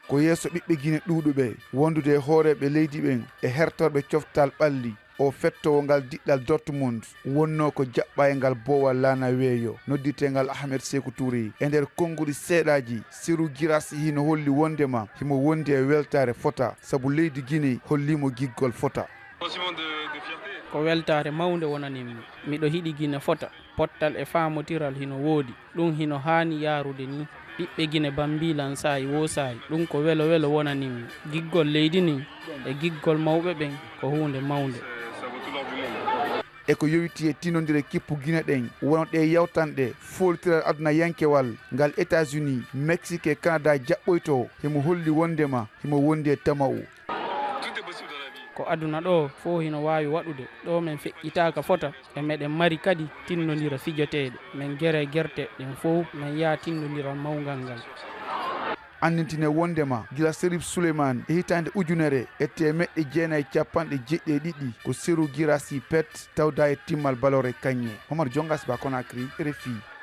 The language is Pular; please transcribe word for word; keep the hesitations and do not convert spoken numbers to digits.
Ko yeeso ɓiɓɓe Gine ɗuuɗuɓe wondude e hooreeɓe leydi ɓen e hertorɓe coftal ɓalli, oo fettoowo ngal diɗɗal Dortmund wonnoo ko jaɓɓaa e ngal boowal laana weeyo noddirteengal Ahmed Seeku Tuuri. E nder konnguɗi seeɗaaji, Seru Girassi hino holli wonndema himo wondi e weltaare fota, sabu leydi Gine hollii mo giggol fota. Ko weltaare mawnde wonanii mi. Miɗo hiɗi Gine fota. Pottal e faamotiral hino woodi. Ɗun hino haani yaarude nii. Ɓiɓɓe Gine bambii lan saa'i woo saa'i. Ɗun ko welo welo wonanii mi. Giggol leydi ndin e giggol mawɓe ɓen ko huunde mawnde. E ko yowitii e tinndondire kippu Gine ɗen, wano ɗee yawtanɗe foolitiral adunayankewal ngal États-Unis, Mexique e Canada jaɓɓoytoo, himo holli wonndema himo wondi e tama'u. Ko aduna ɗoo fow hino waawi waɗude. Ɗoo men feƴƴitaaka fota, e meɗen mari kadi tinndondira fijoteeɗe. Men gere gerte ɗen fow, men yaha tinndondiral mawngal ngal. Anndintine wonndema gila Serif Suleymaan e hitaande ujunere e teemeɗɗe jeenayi e cappanɗe jeeɗiɗi e ɗiɗi, ko Seru Girassi pet tawdaa e timmal Balore Kaŋŋe. Momar Jongas Ba, Conakry, R F I.